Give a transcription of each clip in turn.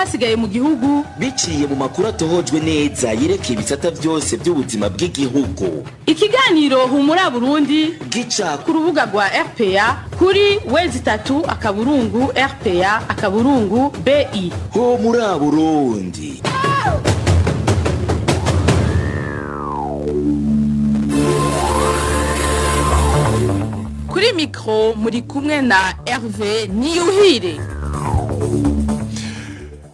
n'abasigaye mu gihugu. Biciye mu makuru atohojwe neza yerekeye ibisata byose by'ubuzima bw'igihugu. Ikiganiro Humura Burundi gica ku rubuga rwa RPA kuri w3.rpa.bi. Ho muri Burundi. Kuri mikro muri kumwe na Hervé Niyuhire.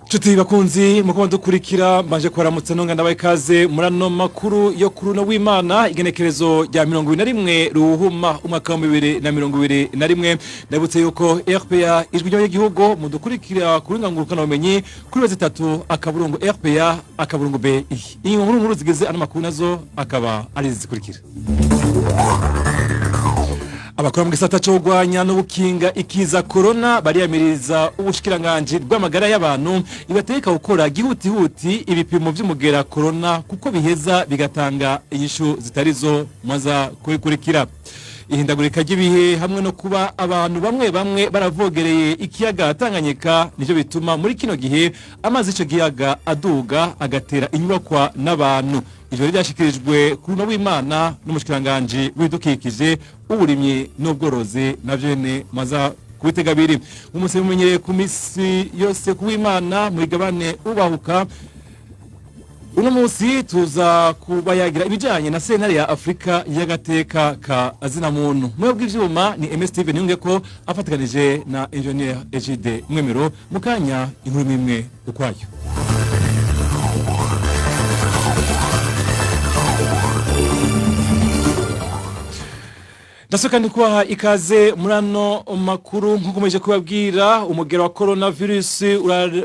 Chuti bakunzi muko dukurikira, mbanje kubaramutsa nonga ndabaye ikaze muri ano makuru yo kuri uno w'Imana, igenekerezo rya 21 Ruhuma umwaka wa 2021. Ndabutse yuko RPA, Ijwi ry'igihugu, mudukurikira kuri ngangurukana bumenyi kuri w3.rpa.bi. Iyi nkuru nkuru zigeze ano makuru nazo akaba ari zikurikira: Abakora mu gisata cyo kurwanya no gukinga ikiza corona bariyamiriza ubushikiranganje bw'amagara y'abantu ibateka gukora gihutihuti ibipimo vy'umugera corona, kuko biheza bigatanga inyishu zitarizo. Maza kubikurikira. Ihindagurika ry'ibihe hamwe no kuba abantu bamwe bamwe baravogereye ikiyaga Tanganyika nivyo bituma muri kino gihe amazi ico kiyaga aduga, agatera inyubakwa n'abantu. Ivyo ryashikirijwe kuri uno w'Imana n'umushikiranganje w'ibidukikije, uburimyi n'ubworozi. Navyo nyene maza kubitega abiri. Umunsi mumenyereye ku misi yose ku w'Imana mu igabane ubahuka, uno munsi tuza kubayagira ibijanye na Sentare ya Afrika y'agateka ka azina muntu. Mwe bw'ivyuma ni MS Steven Niyungeko afatikanije na Engineer Egide Mwemero. Mukanya inkuru imwe ukwayo. Ndasuka kubaha ikaze muri ano makuru. Nkukomeje kubabwira, umugero wa coronavirus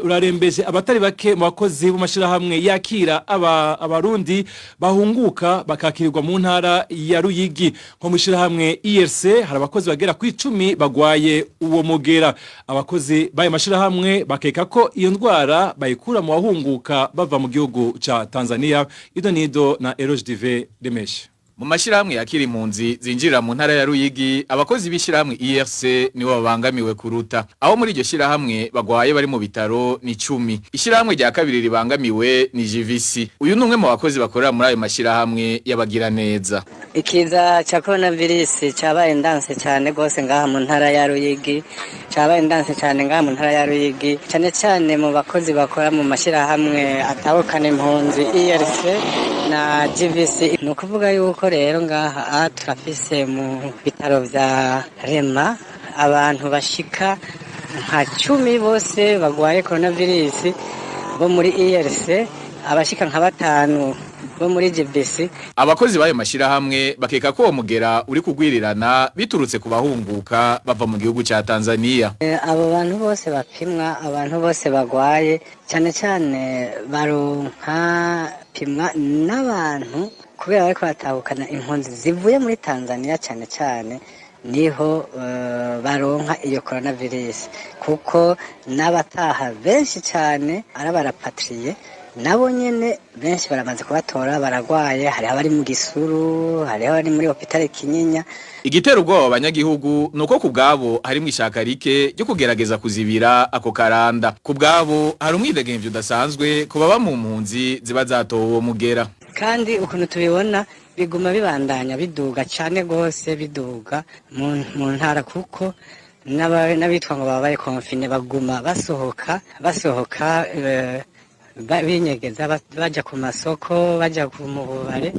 urarembeje abatari bake mu bakozi b'amashirahamwe yakira abarundi bahunguka bakakirirwa mu ntara ya Ruyigi. Nko mu ishirahamwe IRC hari abakozi bagera ku 10 bagwaye uwo mugera. Abakozi b'ayo mashirahamwe bakeka ko iyo ndwara bayikura mu bahunguka bava mu gihugu ca Tanzania. Ido nido na Eroge Dive Remesha. Mu mashirahamwe yakira impunzi zinjirira mu ntara ya Ruyigi, abakozi b'ishirahamwe IRC nibo babangamiwe kuruta. Aho muri iryo shirahamwe bagwaye bari mu bitaro ni 10. Ishirahamwe rya kabiri ribangamiwe ni JVC. Uyu ni umwe mu bakozi bakorera muri ayo mashirahamwe y'abagira neza. Ikiza ca coronavirus cabaye ndanse cyane gose ngaha mu ntara ya Ruyigi, cabaye ndanse cyane ngaha mu ntara ya Ruyigi, cyane cyane mu bakozi bakora mu mashirahamwe atahukana impunzi IRC na GVC. Ni ukuvuga yuko rero ngaha turafise mu bitaro vya Rema abantu bashika nka 10 bose bagwaye coronavirus bo muri IRC, abashika nka 5 bo muri GBC. Abakozi b'ayo mashirahamwe bakeka ko uwo mugera uri kugwirirana biturutse ku bahunguka bava mu gihugu ca Tanzania. Abo bantu bose bapimwa, abantu bose bagwaye, cyane cyane baronka pimwa n'abantu kubera bariko batahukana impunzi zivuye muri Tanzania, cyane cyane niho baronka iyo coronavirus, kuko n'abataha benshi cyane arabarapatriye nabo nyene benshi baramaze kubatora baragwaye. Hariho abari mu Gisuru, hariho abari muri hopitale Kinyinya. Igitera ubwoba abanyagihugu nuko ku bwabo harimwo ishaka rike ryo kugerageza kuzibira ako karanda. Ku bwabo hari umwidegemvyo udasanzwe ku baba mu mpunzi ziba zatowe uwo mugera. Kandi ukuntu tubibona biguma bibandanya biduga cyane gose, biduga mu ntara, kuko n'abitwa ngo babaye konfine baguma basohoka basohoka binyegeza, baja ku masoko, baja ku mu bubare.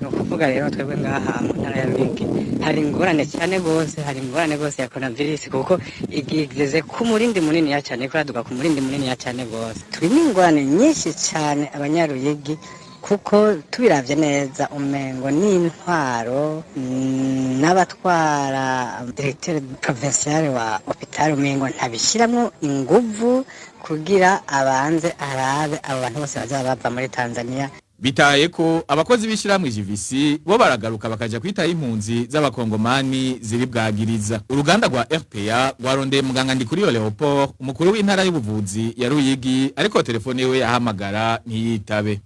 Ni ukuvuga rero twebwe ngaha mu ntara ya Ruyigi hari ingorane cyane gose, hari ingorane gose ya coronavirus, kuko igeze ku murindi munini ya cyane, iraduga ku murindi munini ya cyane gose. Turi n'ingorane nyinshi cyane abanyaruyigi, kuko tubiravye neza umengo n'intwaro n'abatwara, directeur provincial wa hôpital, umengo ntabishiramwo inguvu kugira abanze arabe abo bantu bose bazaba bava muri Tanzania. Bitaye ko abakozi b'ishirahamwe JVC bo baragaruka bakaja kwitaho impunzi z'abakongomani ziri bwagiriza. Uruganda rwa RPA rwarondeye muganga Ndikuriyo Leopold, umukuru w'intara y'ubuvuzi ya Ruyigi, ariko telefone yiwe yahamagara ntiyitabe.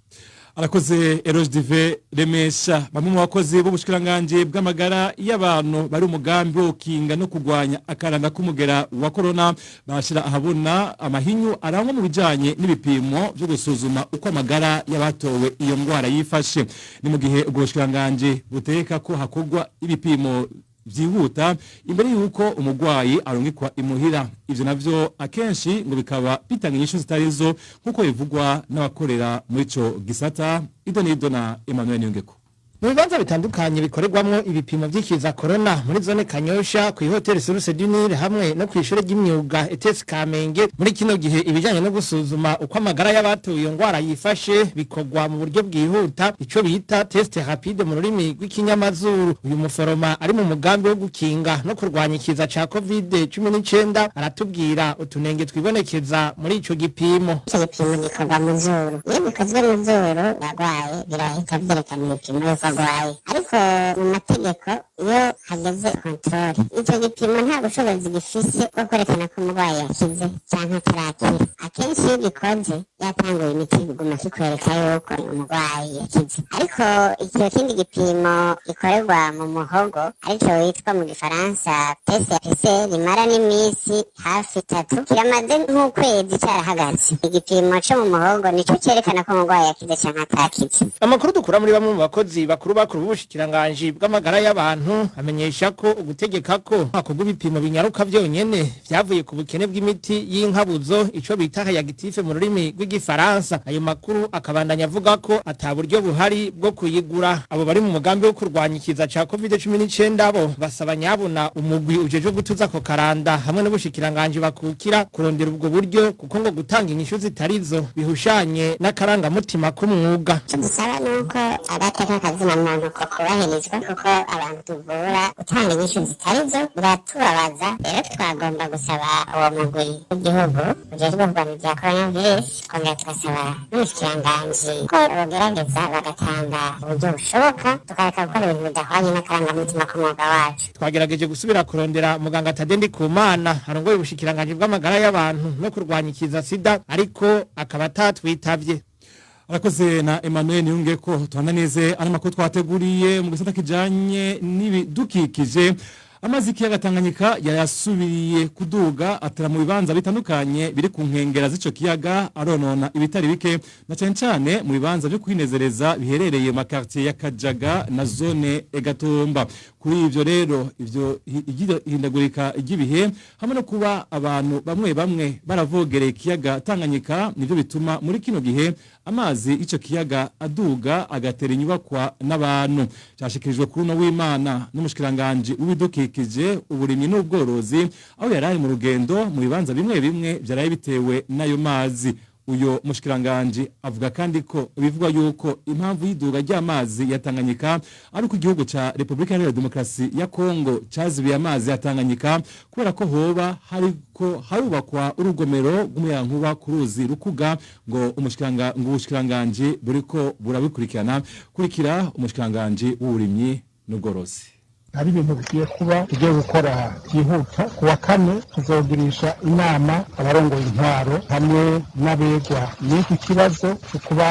Arakoze Eroge Dive Remesha. Bamwe mu bakozi b'ubushikiranganje bw'amagara y'abantu bari umugambi wo kinga no kugwanya akaranda k'umugera wa corona bashira ahabona amahinyu arangwa mu bijanye n'ibipimo byo gusuzuma uko amagara y'abatowe iyo ngwara yifashe. Ni mu gihe ubwo bushikiranganje buteka ko hakogwa ibipimo vyihuta imbere yuko umugwayi arungikwa imuhira. Ivyo navyo akenshi ngo bikaba bitanga inyishu zitarizo, nkuko bivugwa n'abakorera muri ico gisata. Idonido na Emmanuel Niyongeko. Mu bibanza bitandukanye bikorerwamwo ibipimo vy'ikiza corona muri zone Kanyosha, ku hoteli Source du Nil hamwe no kw'ishure ry'imyuga ETS Kamenge, muri kino gihe ibijanye no gusuzuma uko amagara y'abatuye iyo ngwara yifashe bikorwa mu buryo bwihuta, ico bita test rapide mu rurimi rw'ikinyamazuru. Uyu muforoma ari mu mugambi wo gukinga no kurwanya ikiza ca COVID-19 aratubwira utunenge twibonekeza muri ico gipimo. Ico gipimo gikorwa mu zuru. Iyo gikozwe mu zuru yarwaye, birahita vyerekana ibipimo yuko arwaye, ariko mu mategeko iyo hageze contrôle, ico gipimo nta bushobozi gifise bwo kwerekana ko umurwayi yakize canke atarakira. Akenshi iyo gikoze yatanguye imiti, kiguma kikwereka yuko umurwayi yakize. Ariko icyo kindi gipimo gikorerwa mu muhogo, aricyo witwa mu gifaransa test ya PCR, rimara n'iminsi hafi 3, kiramaze nk'ukwezi carahagaze. Igipimo co mu muhogo nico cerekana ko umurwayi yakize canke atakize. Amakuru dukura muri bamwe mu bakozi bakuru bakuru b'ubushikiranganji bw'amagara y'abantu amenyesha ko ugutegeka ko hakorwa ibipimo binyaruka vyonyene vyavuye ku bukene bw'imiti y'inkabuzo, ico bita réactif mu rurimi rw'igifaransa. Ayo makuru akabandanya avuga ko ata buryo buhari bwo kuyigura. Abo bari mu mugambi wo kurwanya ikiza ca COVID-19 bo basaba nyabuna umugwi ujejwe gutuza ako karanda hamwe n'ubushikiranganji bakukira kurondera ubwo buryo, kuko ngo gutanga inyishu zitarizo bihushanye n'akarangamutima k'umwuga. Icyo dusaba ni uko agateka kazina muntu ko kubahirizwa, kuko abantu tuvura gutanga inyishu zitarizo biratubabaza. Rero twagomba gusaba uwo mugwi w'igihugu ujejwe kurwanya ibya coronavirus, kongera tugasaba n'ubushikiranganji ko bogerageza bagatanga uburyo bushoboka, tukareka gukora ibintu bidahwanye n'akarangamutima k'umwuga wacu. Twagerageje gusubira kurondera muganga Tade Ndikumana arongoye ubushikiranganji bw'amagara y'abantu no kurwanya ikiza sida, ariko akaba atatwitavye. Arakoze na Emmanuel Niyongeko. Tuhananize ano makuru twateguriye mu gisata kijanye n'ibidukikije. Amazi y'ikiyaga Tanganyika yayasubiriye kuduga, atera mu bibanza bitandukanye biri ku nkengera z'ico kiyaga, aronona ibitari bike, na cane cane mu bibanza byo kwinezereza biherereye mu quartier ya Kajaga na zone Gatumba. Kuri ivyo rero, ivyo ihindagurika ry'ibihe hamwe no kuba abantu bamwe bamwe baravogereye ikiyaga Tanganyika nivyo bituma muri kino gihe amazi y'ico kiyaga aduga, agatera inyubakwa n'abantu. Cyashikirijwe kuri uno w'Imana n'umushikiranganje w'ibidukikije, uburimyi n'ubworozi, aho yaraye mu rugendo mu bibanza bimwe bimwe vyaraye bitewe n'ayo mazi. Uyo mushikiranganje avuga kandi ko bivugwa yuko impamvu y'iduga ry'amazi ya Tanganyika ari uko igihugu ca Republika Iharanira Demokarasi ya Kongo cazibiye amazi ya Tanganyika kubera ko hoba hariko harubakwa urugomero rw'umuyagankuba ku ruzi Rukuga. Ngo umushikiranga ngo ubushikiranganje buriko burabikurikirana. Kurikira umushikiranganje w'uburimyi n'ubworozi. Hari ibintu bigiye kuba, tugiye gukora byihuta. Ku wa kane tuzogirisha inama abarongoye intwaro hamwe n'abegwa n'iki kibazo cyo kuba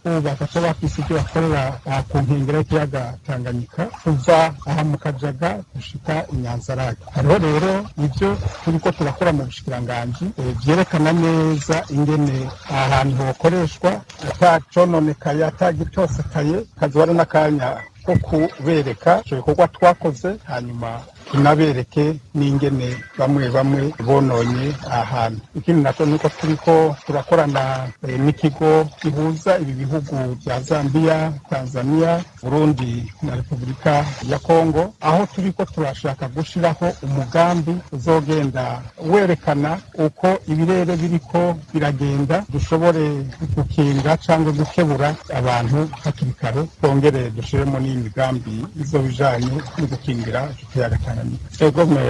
bubaka cyangwa bafise ibyo bakorera ku nkengero y'ikiyaga Tanganyika, kuva aha mu Kajaga gushika Inyanzarake. Hariho rero ibyo turiko turakora mu bushikiranganji vyerekana neza ingene aha hantu hokoreshwa atacononekaye, atagitosekaye. Kazoba n'akanya ko kubereka icyo bikorwa twakoze, hanyuma tunabereke n'ingene bamwe bamwe bononye ahantu. Ikindi nacyo ni uko turiko turakorana n'ikigo gihuza ibi bihugu bya Zambia, Tanzania, Burundi na Repubulika ya Kongo, aho turiko turashaka gushiraho umugambi uzogenda werekana uko ibirere biriko biragenda, dushobore gukinga cyangwa gukebura abantu hakiri kare, twongere dushiremo n'imigambi izoba ijanye no gukingira ikiyaga Tanganyika. Egome,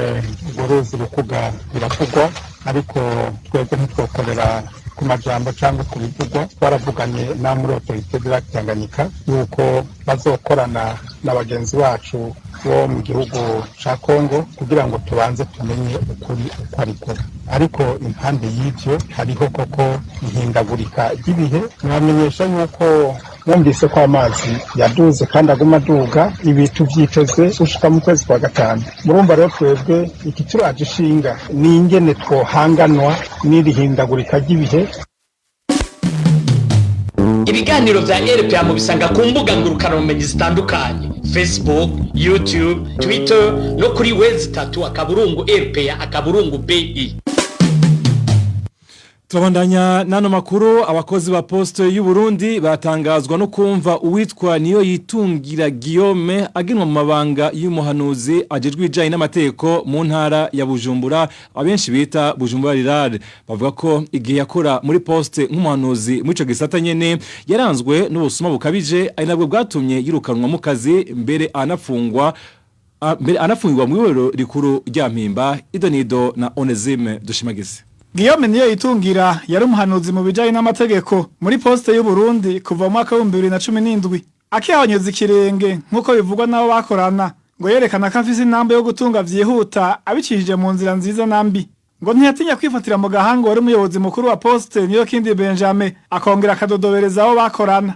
urwo ruzi Rukuga biravugwa, ariko twebwe ntitwokorera ku majambo cyangwa ku bivugwa. Twaravuganye na muri autorité de lac Tanganyika yuko bazokorana na bagenzi bacu bo mu gihugu ca Kongo kugira ngo tubanze tumenye ukuri uko ariko. Ariko impande y'ivyo hariho koko ihindagurika ry'ibihe. Mwamenyesha yuko Mwumvise ko amazi yaduze kandi aguma aduga, ibi tuvyiteze gushika mu kwezi kwa gatanu. Murumva rero twebwe ikituraje ishinga ni ingene twohanganwa n'iri hindagurika ry'ibihe. Ibiganiro vya RPA mubisanga ku mbuga ngurukanabumenyi zitandukanye: Facebook, YouTube, Twitter no kuri w3.rpa.bi. Turabandanya nano makuru. Abakozi ba Poste y'u Burundi batangazwa no kumva uwitwa niyo yitungira Guillaume agenwa mu mabanga y'umuhanuzi ajejwe ibijanye n'amategeko mu ntara ya Bujumbura, abenshi bita Bujumbura Rural. Bavuga ko igihe yakora muri Poste nk'umuhanuzi muri ico gisata nyene yaranzwe n'ubusuma bukabije, ari nabwo bwatumye yirukanwa mu kazi, mbere anafungwa, mbere anafungirwa mu iborero rikuru rya Mpimba. Idonido na Onesime Dushimagize. Guillaume niyo yitungira yari umuhanuzi mu bijanye n'amategeko muri Poste y'u Burundi kuva mu mwaka wa 2017. Akihanyuza ikirenge, nk'uko bivugwa n'abo bakorana, ngo yerekana ko afise intambwe yo gutunga vyihuta abicishije mu nzira nziza nambi. Ngo ntiyatinya kwifatira mu gahanga wari umuyobozi mukuru wa Poste, niyo kindi Benjamin, akongera akadodobereza abo bakorana.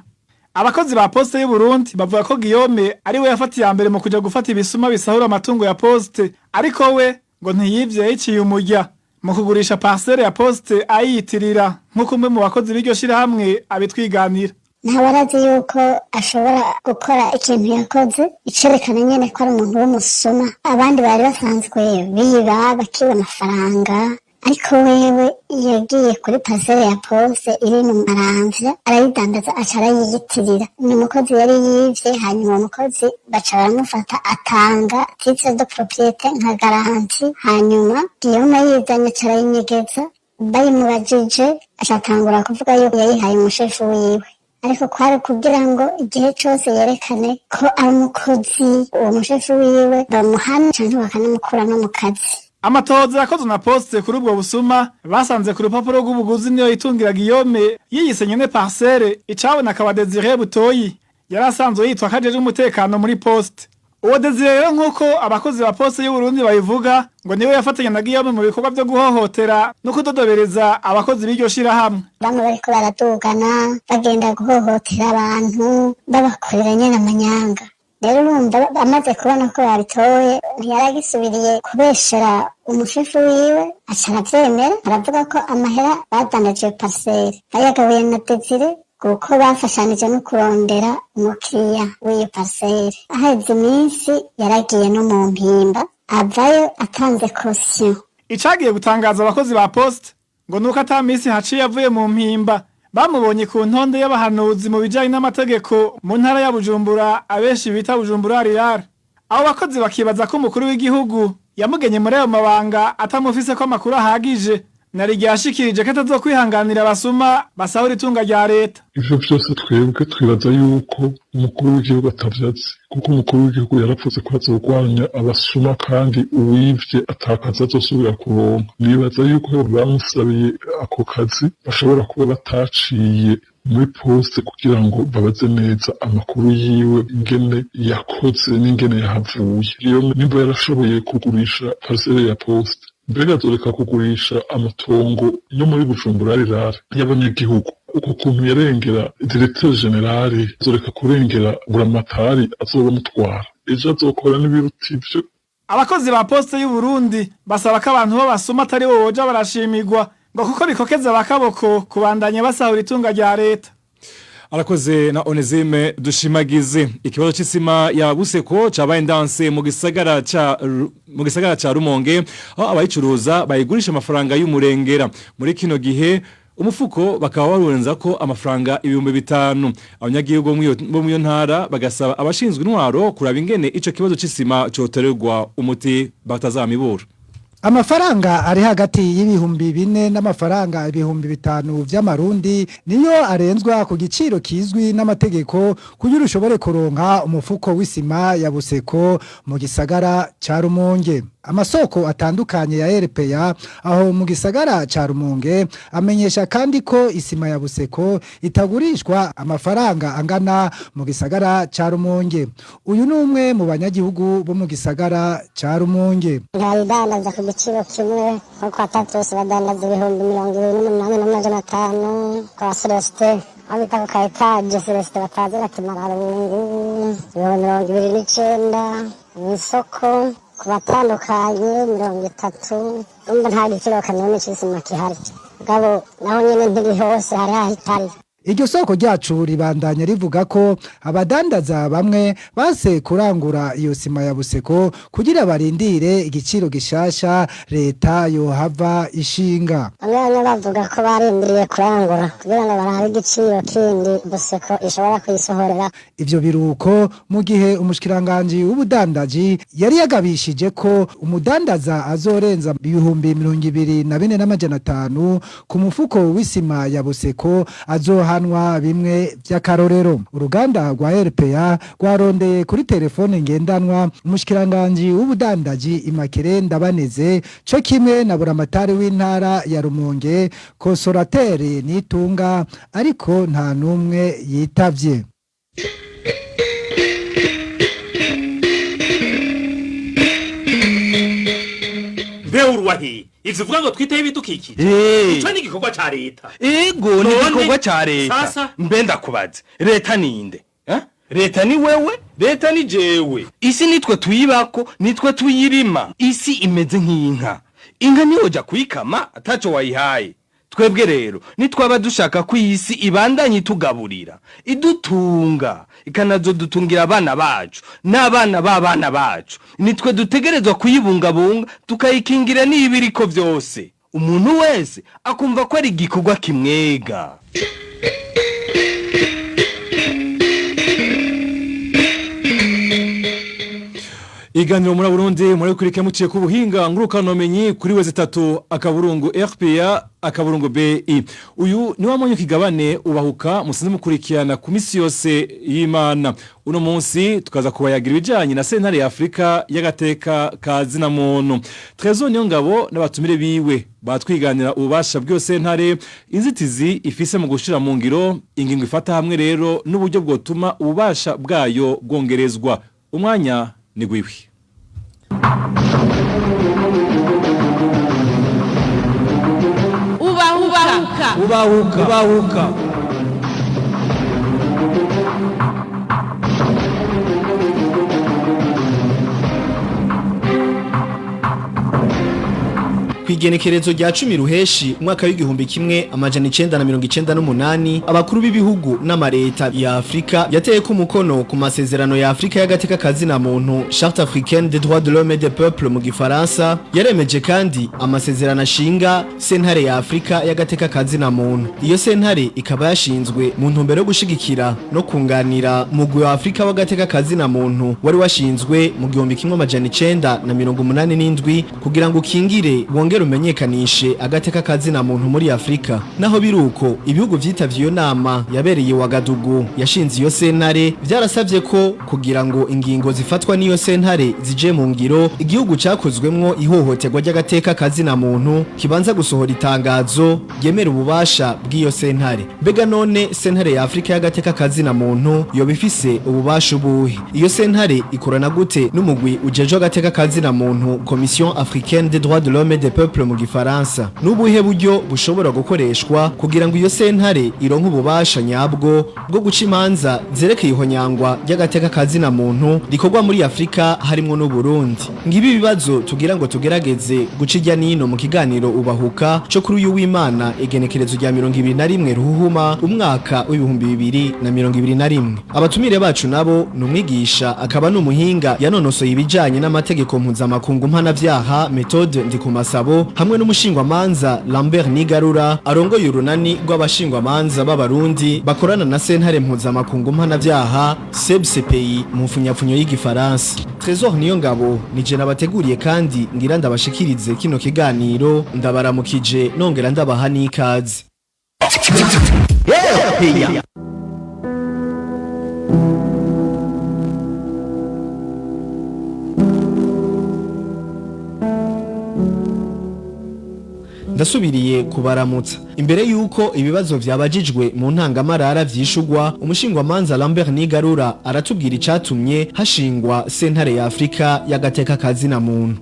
Abakozi ba Poste y'u Burundi bavuga ko Guillaume ari we yafatiye mbere mu kuja gufata ibisuma bisahura amatungo ya Poste, ariko we ngo ntiyivye, yiciye umurya mu kugurisha parcelle ya Poste ayiyitirira, nk'uko umwe mu bakozi b'iryo shirahamwe abitwiganira. Ntawe arazi yuko ashobora gukora ikintu yakoze, icerekana nyene ko ari umuntu w'umusuma. Abandi bari basanzwe biba, bakiba amafaranga, ariko wewe yagiye kuri parcelle ya Poste iri mu Maramvya, arayidandaza, aca arayiyitirira. Ni umukozi yari yivye. Hanyuma uwo mukozi baca baramufata, atanga titre de propriété nka garantie. Hanyuma Guillaume yizanye, aca arayinyegeza. Bayimubajije, aca atangura kuvuga yuko yayihaye umushefu wiwe, ariko kwari kugira ngo igihe cose yerekane ko ari umukozi, uwo mushefu wiwe bamuhana canke bakanamukura no mu kazi. Amatohoza yakozwe na Poste kuri ubwo busuma, basanze ku rupapuro rw'ubuguzi niyo yitungira Guillaume yiyise nyene parcelle, icabona akaba Desire Butoyi yari asanzwe yitwa kajeje umutekano muri Poste. Uwo Desire rero, nk'uko abakozi ba Poste y'u Burundi babivuga, ngo niwe yafatanya na Guillaume mu bikorwa vyo guhohotera no kudodobereza abakozi b'iryo shirahamwe. Bamwe bariko baradugana, bagenda guhohotera abantu, babakorera nyene amanyanga. Rero urumva, amaze kubona ko babitoye, ntiyaragisubiriye kubeshera umushefu wiwe, aca aravyemera, aravuga ko amahera badandaje iyo parcelle bayagabuye na Desire, kuko bafashanije no kurondera umukiriya w'iyo parcelle. Aheze iminsi yaragiye no mu Mpimba, avayo atanze caution. Icagiye gutangaza abakozi ba Poste ngo nuko ata misi haciye avuye mu Mpimba bamubonye ku ntonde y'abahanuzi mu bijanye n'amategeko mu ntara ya Bujumbura, abenshi bita Bujumbura Rural. Abo bakozi bakibaza ko umukuru w'igihugu yamugenye muri ayo mabanga atamufise ko amakuru ahagije, nari yashikirije ko atazokwihanganira abasuma basahura itunga rya leta. Ivyo vyose twebwe twibaza yuko umukuru w'igihugu atavyazi, kuko umukuru w'igihugu yaravuze ko azogwanya abasuma kandi uwivye atakaza azosubira kuronka. Nibaza yuko bamusabiye ako kazi bashobora kuba bataciye muri Poste kugira ngo babaze neza amakuru yiwe, ingene yakoze n'ingene yahavuye. Iyo nimba yarashoboye kugurisha parcelle ya Poste, mbega azoreka kugurisha amatongo yo muri Bujumbura Rural y'abanyagihugu? Uko kuntu yarengera directeur général, azoreka kurengera buramatari azoba amutwara? Ejo azokora n'ibiruta ivyo. Abakozi ba Poste y'u Burundi basaba ko abantu b'abasuma atari bo boja barashimirwa, ngo kuko bikokeza bakaboko kubandanya basahura itunga rya leta. Arakoze na Onesime Dushimagize. Ikibazo c'isima ya Buseko cabaye ndanse mu gisagara ca Rumonge, aho abayicuruza bayigurisha amafaranga y'umurengera. Muri kino gihe umufuko bakaba barurenza ko amafaranga 5000. Abanyagihugu bo mu ntara bagasaba abashinzwe intwaro kuraba ingene ico kibazo c'isima cotorerwa umuti batazamibura. Amafaranga ari hagati y'4000 n'amafaranga 5000 vy'amarundi niyo arenzwa ku giciro kizwi n'amategeko kugira ushobore kuronka umufuko w'isima ya Buseko mu gisagara ca Rumonge. Amasoko atandukanye ya RPA aho mu gisagara ca Rumonge amenyesha kandi ko isima ya Buseko itagurishwa amafaranga angana mu gisagara ca Rumonge. Uyu ni umwe mu banyagihugu bo mu gisagara ca Rumonge. Bayidandaza ku giciro kimwe nko kwa Patrice badandaza 28,500, kwa Celestin Aho bita ku ka etaje Celestin batazira kimararungu, 29,000. Mw'isoko ku batandukanye 30. Urumva nta giciro kamyoni c'isima kihari, mugabo naho nyene ntiri hose, hari aho itari. Iryo soko ryacu ribandanya rivuga ko abadandaza bamwe base kurangura iyo sima ya Buseko kugira barindire igiciro gishasha leta yohava ishinga. Bamwe bamwe bavuga ko barindiriye kurangura kugira ngo barabe igiciro kindi Buseko ishobora kuyisohorera. Ivyo biruko mu gihe umushikiranganji w'ubudandaji yari yagabishije ko umudandaza azorenza 24,500 ku mufuko w'isima ya Buseko azohanwa bimwe vy'akarorero. Uruganda rwa RPA rwarondeye kuri telefone ngendanwa umushikiranganji w'ubudandaji Imakere Ndabaneze co kimwe na buramatari w'intara ya Rumonge Konsorateri Nitunga, ariko nta numwe yitavye. Mbe uruwahe ivyo uvuga ngo twiteho ibidukikije? Ico ni igikorwa ca leta. Ego, ni None, igikorwa ca leta. Sasa Mbe ndakubaza, leta ninde? Eh? Leta ni wewe, leta ni jewe. Isi nitwe tuyibako, nitwe tuyirima. Isi imeze nk'inka. Inka niyoja kuyikama ataco wayihaye. Twebwe rero nitwaba dushaka ko iyi si ibandanye itugaburira, idutunga, ikanazodutungira abana bacu n'abana b'abana bacu, nitwe dutegerezwa kuyibungabunga tukayikingira n'ibiriko vyose. Umuntu wese akumva ko ari igikorwa kimwega. Iganiro muri Burundi muri kurike muciye ku buhinga ngurukanomenyi kuri wezi 3 akaburungu RPA akaburungu BI. Uyu ni wa mwanya kigabane ubahuka musinze mukurikirana ku misi yose y'Imana. Uno munsi tukaza kubayagira ibijanye na sentare ya Afrika y'agateka ka zina muntu. Trezor Niyongabo n'abatumire biwe batwiganira ububasha bw'iyo sentare, inzitizi ifise mu gushira mu ngiro ingingo ifata hamwe rero n'uburyo bwotuma ububasha bwayo bwongerezwa. Umwanya ni gwiwi. Ubahuka. Ubahuka. Ubahuka. Kw'igenekerezo rya 10 ruheshi umwaka w'igihumbi kimwe amajana 998, abakuru b'ibihugu n'amareta ya Afrika yateye ku mukono ku masezerano ya Afrika y'agateka kazina muntu, Charte africaine des droits de l'homme et des peuples mu gifaransa. Yaremeje kandi amasezerano ashinga sentare ya Afrika y'agateka kazina muntu. Iyo sentare ikaba yashinzwe mu ntumbero yo gushigikira no kunganira mugwi wa Afrika w'agateka kazina muntu wari washinzwe mu 1987 kugira ngo ukingire wongere umenyekanishe agateka kazina muntu muri Afrika. Naho biruko, ibihugu vyitavye iyo nama yabereye Wagadugu yashinze iyo sentare vyarasavye ko kugira ngo ingingo zifatwa n'iyo sentare zije mu ngiro, igihugu cakozwemwo ihohoterwa ry'agateka kazina muntu kibanza gusohora itangazo ryemera ububasha bw'iyo sentare. Mbega none sentare ya Afrika y'agateka kazina muntu yoba ifise ububasha ubuhe? Iyo sentare ikorana gute n'umugwi ujejwe agateka kazina muntu, Commission africaine des droits de l'homme et des peuples mu gifaransa? N'ubuhe buryo bushobora gukoreshwa kugira ngo iyo sentare ironke ububasha nyabwo bwo guca imanza zerekeye ihonyangwa ry'agateka kazina muntu rikorwa muri Afrika harimwo n'u Burundi? Ngibi ibibazo tugira ngo tugerageze guca irya nino mu kiganiro ubahuka co kuri uyu w'Imana, igenekerezo rya 21 ruhuhuma umwaka w'ibihumbi 2021. Abatumire bacu nabo ni umwigisha akaba n'umuhinga yanonosoye ibijanye n'amategeko mpuzamakungu mpanavyaha, Methode Ndikumasabo, hamwe n'umushingwamanza Lambert Nigarura arongoye urunani rw'abashingwamanza b'abarundi bakorana na sentare mpuzamakungu mpanavyaha, CEBCPI mu mfunyapfunyo y'igifaransa. Trésor Niyongabo nije nabateguriye kandi ngira ndabashikirize kino kiganiro. Ndabaramukije nongera ndabaha n'ikaze. Ndasubiriye kubaramutsa. Imbere yuko ibibazo vyabajijwe mu ntangamarara vyishugwa, umushingwamanza Lambert Nigarura aratubwira icatumye hashingwa sentare ya Afrika y'agateka kazina muntu.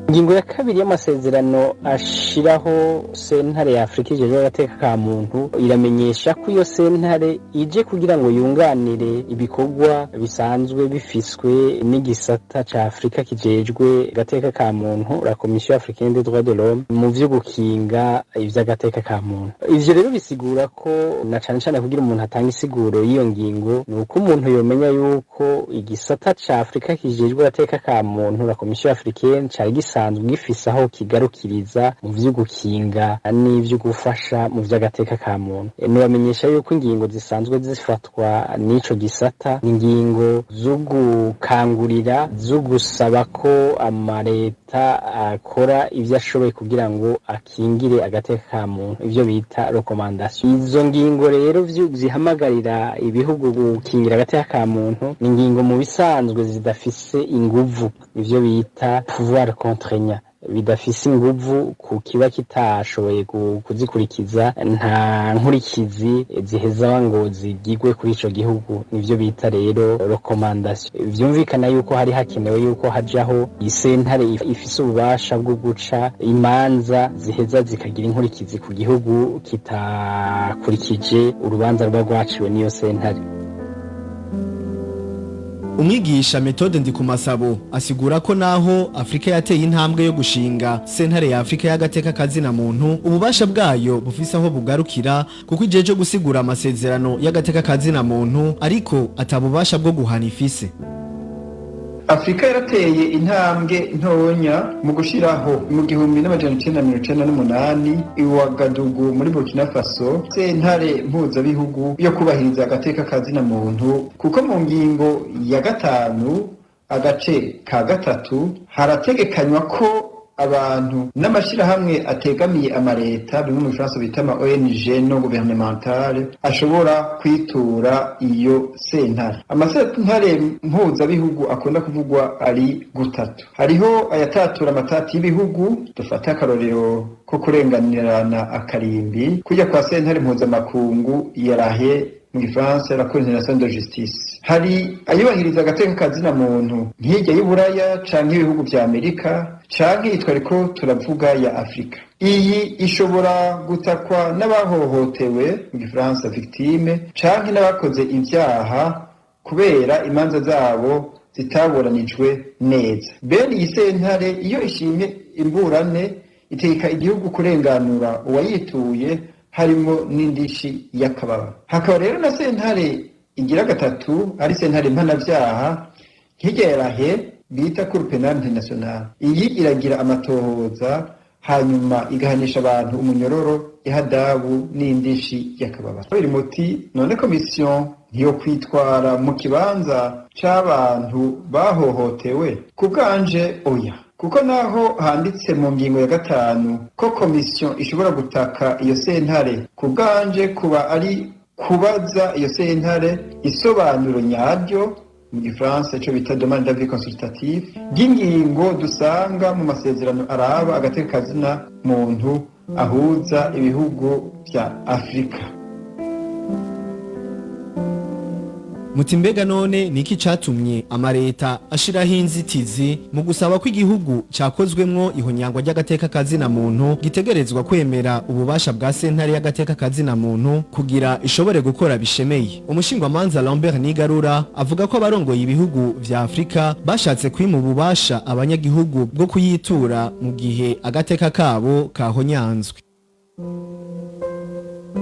Ingingo ya kabiri y'amasezerano ashiraho sentare ya Afrika ijejwe agateka ka muntu iramenyesha ko iyo sentare ije kugira ngo yunganire ibikorwa bisanzwe bifiswe n'igisata ca Afrika kijejwe agateka ka muntu, la Commission africaine des droits de l'homme, mu vyo gukinga ivy'agateka ka muntu. Ivyo rero bisigura ko na cane cane kugira umuntu atanga isiguro y'iyo ngingo ni uko umuntu yomenya yuko igisata ca Afrika kijejwe agateka ka muntu, la Commission africaine, cari gisanzwe gifise aho kigarukiriza mu vyo gukinga n'ivyo gufasha mu vy'agateka ka muntu. Nobamenyesha yuko ingingo zisanzwe zifatwa n'ico gisata ni ingingo zo gukangurira, zo gusaba ko amareta akora ivyo ashoboye kugira ngo akingire agateka ka muntu, ivyo bita recommandation. Izo ngingo rero zihamagarira ibihugu gukingira agateka ka muntu ni ingingo mu bisanzwe zidafise inguvu, ivyo bita pouvoir contraignant, bidafise inguvu ku kiba kitashoboye kuzikurikiza, nta nkurikizi ziheza ngo zigigwe kuri ico gihugu, nivyo bita rero recommandation. Vyumvikana yuko hari hakenewe yuko hajaho isentare ifise ububasha bwo guca imanza ziheza zikagira inkurikizi ku gihugu kitakurikije urubanza ruba rwaciwe n'iyo sentare. Umwigisha Methode Ndikumasabo asigura ko naho Afrika yateye intambwe yo gushinga sentare ya Afrika y'agateka kazina muntu, ububasha bwayo bufise aho bugarukira, kuko ijeje gusigura amasezerano y'agateka kazina muntu ariko atabubasha bwo guhana ifise. Afrika yarateye intambwe ntonya mu gushiraho mu 1998 i Ouagadougou muri Burkina Faso sentare mpuzabihugu yo kubahiriza agateka kazina muntu, kuko mu ngingo ya 5 agace ka 3 harategekanywa ko abantu n'amashirahamwe ategamiye amareta, bimwe mu Gifaransa bita ama ONG non gouvernementale, ashobora kwitura iyo sentare. Amasentare mpuzabihugu akunda kuvugwa ari gutatu. Hariho ayatatura amatati y'ibihugu, dufate akarorero ko kurenganirana akarimbi, kujya kwa sentare mpuzamakungu yarahe mu Gifaransa la Cour internationale de justice. Hari ayubahiriza agateka kazina muntu nk'irya y'Uburaya canke ibihugu vya Amerika, canke yitwa ariko turavuga ya Afrika. Iyi ishobora gutakwa n'abahohotewe, mu Gifaransa victime, canke n'abakoze ivyaha kubera imanza zabo zitaburanijwe neza. Bene iyi sentare iyo ishimye imburane itegeka igihugu kurenganura uwayituye, harimo n'indishi y'akababa. Hakaba rero na sentare igira gatatu, ari sentare mpanavyaha nk'irya yarahe bita Cour pénale internationale. Iyi iragira amatohoza hanyuma igahanisha abantu umunyororo, ihadabu n'indishi y'akababa. Biri muti none komisiyo ntiyo kwitwara mu kibanza c'abantu bahohotewe? Ku bwanje oya, kuko naho handitse mu ngingo ya 5 ko komisiyo ishobora gutaka iyo sentare, ku bwanje kuba ari kubaza iyo sentare isobanuro nyaryo, mu Gifaransa ico bita demande d'avis consultatif, ry'ingingo dusanga mu masezerano araba agateka kazina muntu ahuza ibihugu vya Afrika. Muti mbega none niki catumye amareta ashiraho inzitizi mu gusaba ko igihugu cakozwemwo ihonyangwa ry'agateka kazina muntu gitegerezwa kwemera ububasha bwa sentare y'agateka kazina muntu kugira ishobore gukora bishemeye? Umushingwamanza Lambert Nigarura avuga ko abarongoye ibihugu vya Afrika bashatse kwima ububasha abanyagihugu bwo kuyitura mu gihe agateka kabo kahonyanzwe.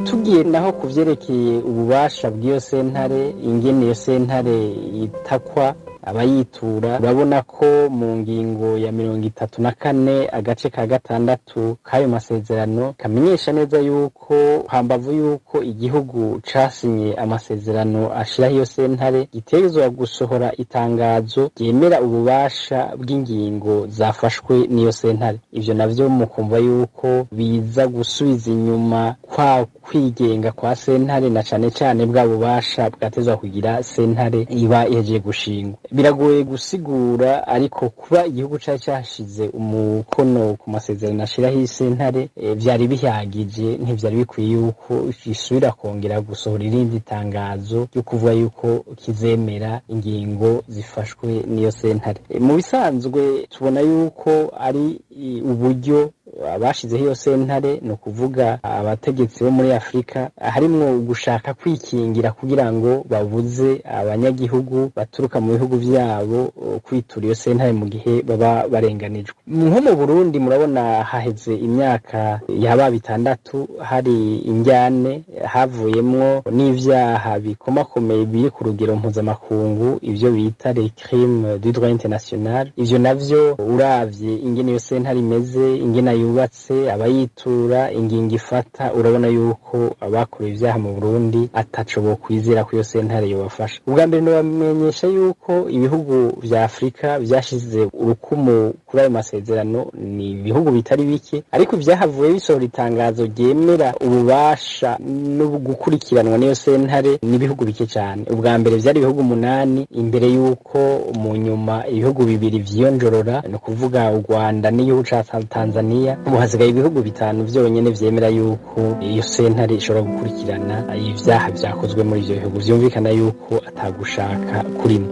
Tugiye naho kuvyerekeye ububasha bw'iyo sentare, ingene iyo sentare itakwa abayitura, urabona ko mu ngingo ya 34 agace ka 6 k'ayo masezerano kamenyesha neza yuko hambavu yuko igihugu casinye amasezerano ashiraho iyo sentare gitegerezwa gusohora itangazo ryemera ububasha bw'ingingo zafashwe n'iyo sentare. Ivyo navyo mukumva yuko biza gusubiza inyuma Kwa kwigenga kwa sentare, na cane cane bwa bubasha bwatezwa kugira sentare iba ihejeje gushingwa, biragoye gusigura. Ariko kuba igihugu cari cashize umukono ku masezerano ashiraho isentare, vyari bihagije. Ntivyari bikwiye yuko isubira kongera gusohora irindi tangazo ryo kuvuga yuko kizemera ingingo zifashwe n'iyo sentare. Mu bisanzwe tubona yuko ari uburyo abashizeho iyo sentare, ni ukuvuga abategetsi bo muri Afurika, harimwo gushaka kwikingira kugira ngo babuze abanyagihugu baturuka mu bihugu vyabo kwitura iyo sentare mu gihe baba barenganijwe. Nko mu Burundi murabona haheze imyaka yaba 6 hari injyane havuyemwo n'ivyaha bikomakomeye biri ku rugero mpuzamakungu, ivyo bita les crimes du droit international. Ivyo navyo, uravye ingene iyo sentare imeze, ingene yubatse, abayitura, ingingo ifata, urabona yuko abakorewe ivyaha mu Burundi ataco bokwizera ko iyo sentare yobafasha. Ubwa mbere nobamenyesha yuko ibihugu vya Afurika vyashize urukumu kuri ayo masezerano ni ibihugu bitari bike, ariko vyahavuye bisohora itangazo ryemera ububasha no gukurikiranwa n'iyo sentare n'ibihugu bike cane. Ubwa mbere vyari ibihugu 8, imbere yuko mu nyuma ibihugu 2 vyiyonjorora, ni ukuvuga u Rwanda n'igihugu ca Tanzania. Ubu hasigaye ibihugu 5 vyonyene vyemera yuko iyo sentare ishobora gukurikirana ivyaha vyakozwe muri ivyo bihugu. Vyumvikana yuko atagushaka kurimo.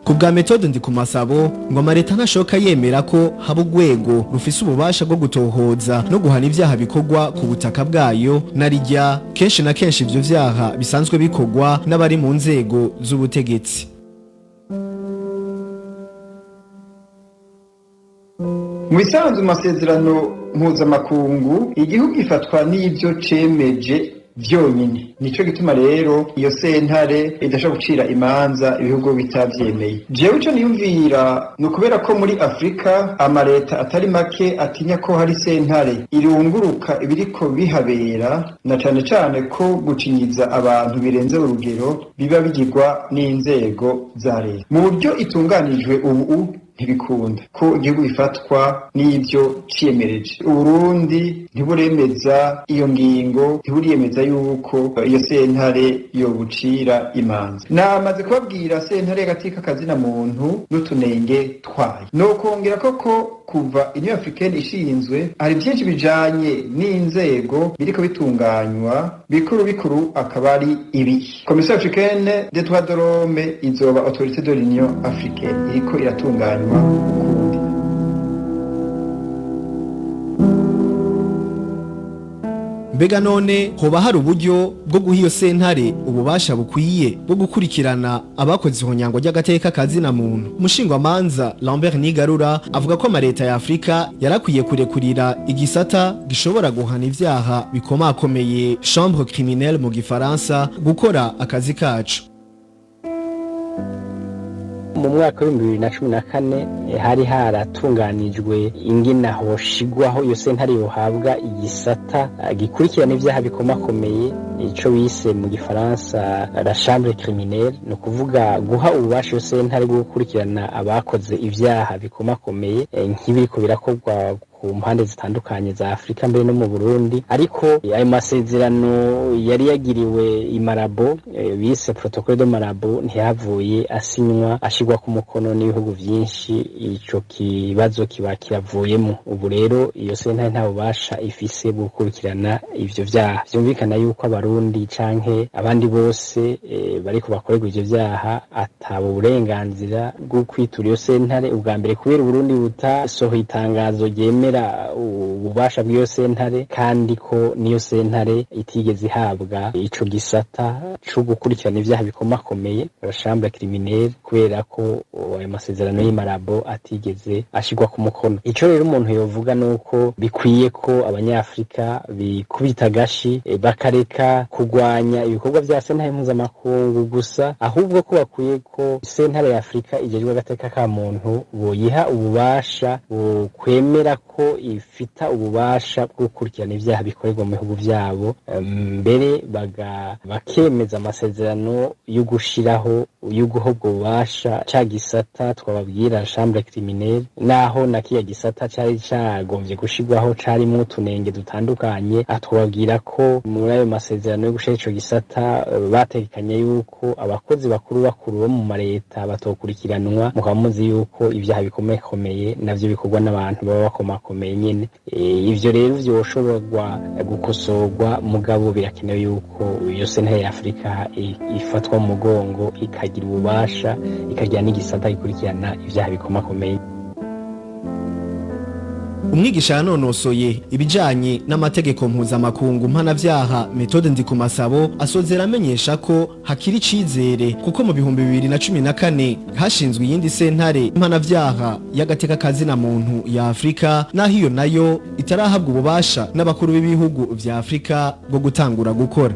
Ku bwa Methode Ndikumasabo, ngo amareta ntashoka yemera ko haba urwego rufise ububasha bwo gutohoza no guhana ivyaha bikorwa ku butaka bwayo, narirya kenshi na kenshi ivyo vyaha bisanzwe bikorwa n'abari mu nzego z'ubutegetsi. Mu bisanzwe amasezerano mpuzamakungu, igihugu gifatwa n'ibyo cemeje vyonyine. Nico gituma rero iyo sentare idashobora gucira imanza ibihugu bitavyemeye. Jewe ico niyumvira ni ukubera ko muri Afurika amareta atari make atinya ko hari sentare irunguruka ibiriko bihabera, na cane cane ko gucinyiza abantu birenze urugero biba bigirwa n'inzego za leta. Mu buryo itunganijwe ubu, ntibikunda ko igihugu bifatwa n'ibyo ciyemereje. Uburundi ntiburemeza iyo ngingo, ntiburiyemeza yuko iyo sentare yobucira imanza. Namaze kubabwira sentare y'agateka kazina muntu n'utunenge twayo. Nokongera koko kuva Union Africaine ishinzwe, hari byinshi bijanye n'inzego biriko bitunganywa, bikuru bikuru akaba ari ibi: Commission africaine des droits de l'homme izoba autorité de l'Union africaine, iriko iratunganywa ukundi. Mbega none hoba hari uburyo bwo guha iyo sentare ububasha bukwiye bwo gukurikirana abakoze ihonyango ry'agateka kazina muntu? Umushingwamanza Lambert Nigarura avuga ko amareta ya Afurika yarakwiye kurekurira igisata gishobora guhana ivyaha bikomakomeye, chambre criminelle mu gifaransa, gukora akazi kacu. Mu mwaka w'2014 hari haratunganijwe ingene hoshigwaho iyo sentare yohabwa igisata gikurikirana ivyaha bikomakomeye, ico bise mu gifaransa la chambre criminelle, ni ukuvuga guha ububasha iyo sentare bwo gukurikirana abakoze ivyaha bikomakomeye, nk'ibiriko birakorwa ku mpande zitandukanye za Afurika, mbere no mu Burundi. Ariko ayo masezerano yari yagiriwe i Malabo, bise protocole de Malabo, ntiyavuye asinywa ashirwa ku mukono n'ibihugu vyinshi. Ico kibazo kiba kiravuyemo. Ubu rero iyo sentare nta bubasha ifise bwo gukurikirana ivyo vyaha. Vyumvikana yuko abarundi canke abandi bose bariko bakorerwa ivyo vyaha ataba uburenganzira bwo kwitura iyo sentare. Ubwa mbere kubera Uburundi butasohoye itangazo ryemera ububasha bw'iyo sentare, kandi ko niyo sentare itigeze ihabwa ico gisata co gukurikirana ivyaha bikomakomeye, la chambre criminelle, kubera ko ayo masezerano y'i Malabo atigeze ashirwa ku mukono. Ico rero umuntu yovuga nuko bikwiye ko abanyafrika bikubita agashi, bakareka kugwanya ibikorwa vya sentare mpuzamakungu gusa, ahubwo ko bakwiye ko sentare ya Afurika ijejwe agateka ka muntu boyiha ububasha bukwemera ko ifita ububasha bwo gukurikirana ivyaha bikorerwa mu bihugu vyabo, mbere bakemeza amasezerano yo gushiraho y'uguhobwa ububasha ca gisata twababwira chambre criminelle, naho na kiya gisata cari cagomvye gushirwaho carimwo utunenge dutandukanye. Aha twababwira ko muri ayo masezerano yo gushira ico gisata bategekanye yuko abakozi bakuru bakuru bo mu mareta batokurikiranwa. Mukaba muzi yuko ivyaha bikomekomeye navyo bikorwa n'abantu baba bakomakomeye nyene. Ivyo rero vyoshoborwa gukosorwa, mugabo birakenewe yuko iyo sentare ya Afurika ifatwa mu mugongo, ikagira ububasha, ikagira n'igisata gikurikirana ivyaha bikomakomeye. Umwigisha yanonosoye ibijanye n'amategeko mpuzamakungu mpanavyaha Methode Ndikumasabo asozera amenyesha ko hakiri icizere, kuko mu 2014 hashinzwe iyindi sentare mpanavyaha y'agateka kazina muntu ya Afrika, naho iyo nayo itarahabwa ububasha n'abakuru b'ibihugu vya Afrika bwo gutangura gukora.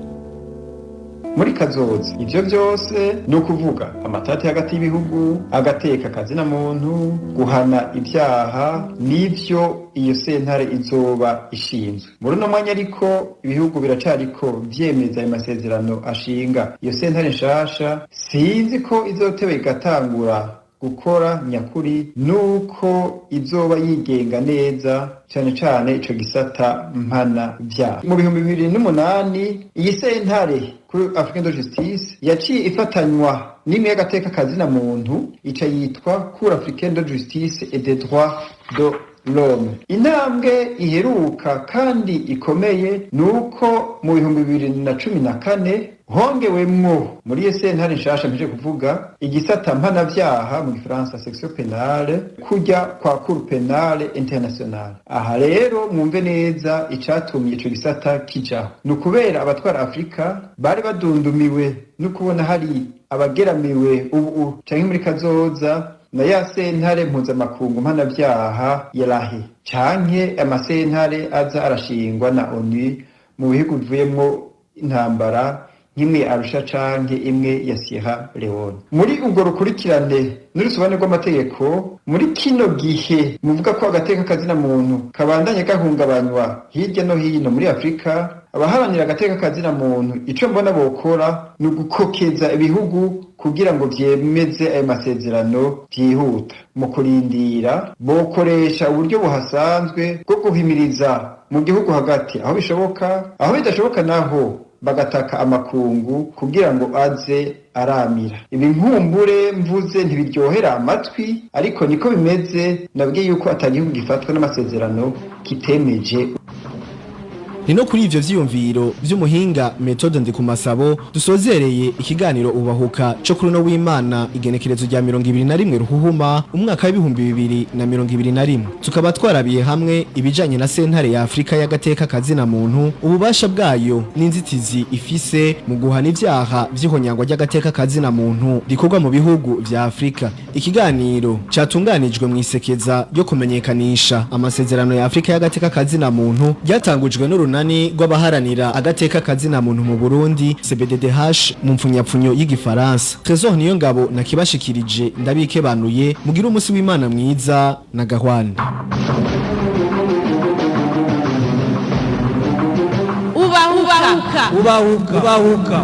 Muri kazoza ivyo vyose, ni ukuvuga amatati hagati y'ibihugu, agateka kazina muntu, guhana ibyaha, n'ivyo iyo sentare izoba ishinzwe. Muri uno mwanya ariko ibihugu biracariko vyemeza ayo masezerano ashinga iyo sentare nshasha. Sinzi ko izoteba igatangura gukora nyakuri, nuko izoba yigenga neza, cane cane ico gisata mpana vyaha. Mu 2008 iyi sentare Cour africaine de justice yaciye ifatanywa n'imwe y'agateka kazina muntu, ica yitwa Cour africaine de justice et des droits de l'homme. Intambwe iheruka kandi ikomeye ni uko mu 2014 hongewemwo muri iyo sentare nshasha mpije kuvuga igisata mpanavyaha, mu gifaransa section pénale, kujya kwa Cour pénale internationale. Aha rero mwumve neza icatumye ico gisata kijaho: ni ukubera abatwara Afurika bari badundumiwe no kubona hari abageramiwe ubu canke muri kazoza na ya sentare mpuzamakungu mpanavyaha ya La Haye, canke amasentare aza arashingwa na ONU mu bihugu bivuyemwo intambara, nk'imwe Arusha canke imwe ya Sierra Leone. Muri urwo rukurikirane n'urusobanuro rw'amategeko, muri kino gihe muvuga ko agateka kazina muntu kabandanye gahungabanywa hirya no hino muri Afurika, abaharanira agateka kazina muntu ico mbona bokora ni ugukokeza ibihugu kugira ngo vyemeze ayo masezerano vyihuta. Mu kurindira bokoresha uburyo buhasanzwe bwo guhimiriza mu gihugu hagati aho bishoboka, aho bidashoboka naho bagataka amakungu kugira ngo aze aramira. Ibi nkumbure mvuze ntibiryohera amatwi, ariko niko bimeze. Nabwiye yuko atagihugu gifatwa n'amasezerano kitemeje. Ni no kuri ivyo vyiyumviro vy'umuhinga Methode Ndikumasabo dusozereye ikiganiro Ubahuka co kuri no w'Imana, igenekerezo rya 21 Ruhuhuma umwaka w'2021. Tukaba twarabiye hamwe ibijanye na sentare ya Afrika y'agateka kazina muntu, ububasha bwayo n'inzitizi ifise mu guhana ivyaha vy'ihonyangwa ry'agateka kazina muntu rikorwa mu bihugu vya Afrika. Ikiganiro catunganijwe mu isekeza ryo kumenyekanisha amasezerano ya Afrika y'agateka kazina muntu ryatangujwe n'urunani rw'abaharanira agateka kazina muntu mu Burundi, CBDDH mu mfunyapfunyo y'igifaransa. Trésor niyo ngabo nakibashikirije, ndabikebanuye, mugira umunsi w'Imana mwiza na gahwane. Ubahuka. Ubahuka. Ubahuka.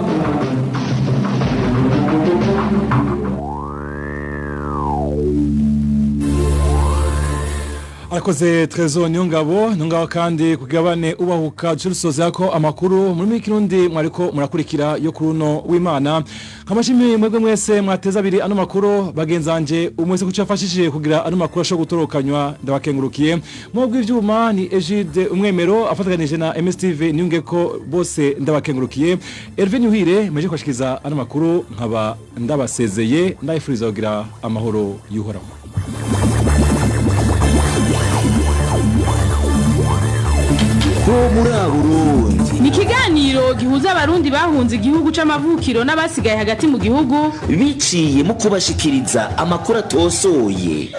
Arakoze Trésor Niyongabo. Nungabo kandi kugabane Ubahuka dusoza ko amakuru muri Kirundi mwariko murakurikira yo kuri uno w'Imana. Nkabashimiye mwebwe mwese mwateza abiri ano makuru, bagenzanje umwese kuco yafashishije kugira ano makuru ashobora gutorokanywa, ndabakengurukiye. Mu bw'ivyuma ni Egide Umwemero afataganije na MSTV niyunge ko bose ndabakengurukiye. Hervé Nyuhire meje kwashikiza ano makuru, nkaba ndabasezeye, ndayifuriza kugira amahoro y'Uhoraho. Muri Burundi ni ikiganiro gihuza abarundi bahunze igihugu c'amavukiro n'abasigaye hagati mu gihugu biciye mu kubashikiriza amakuru atosoye.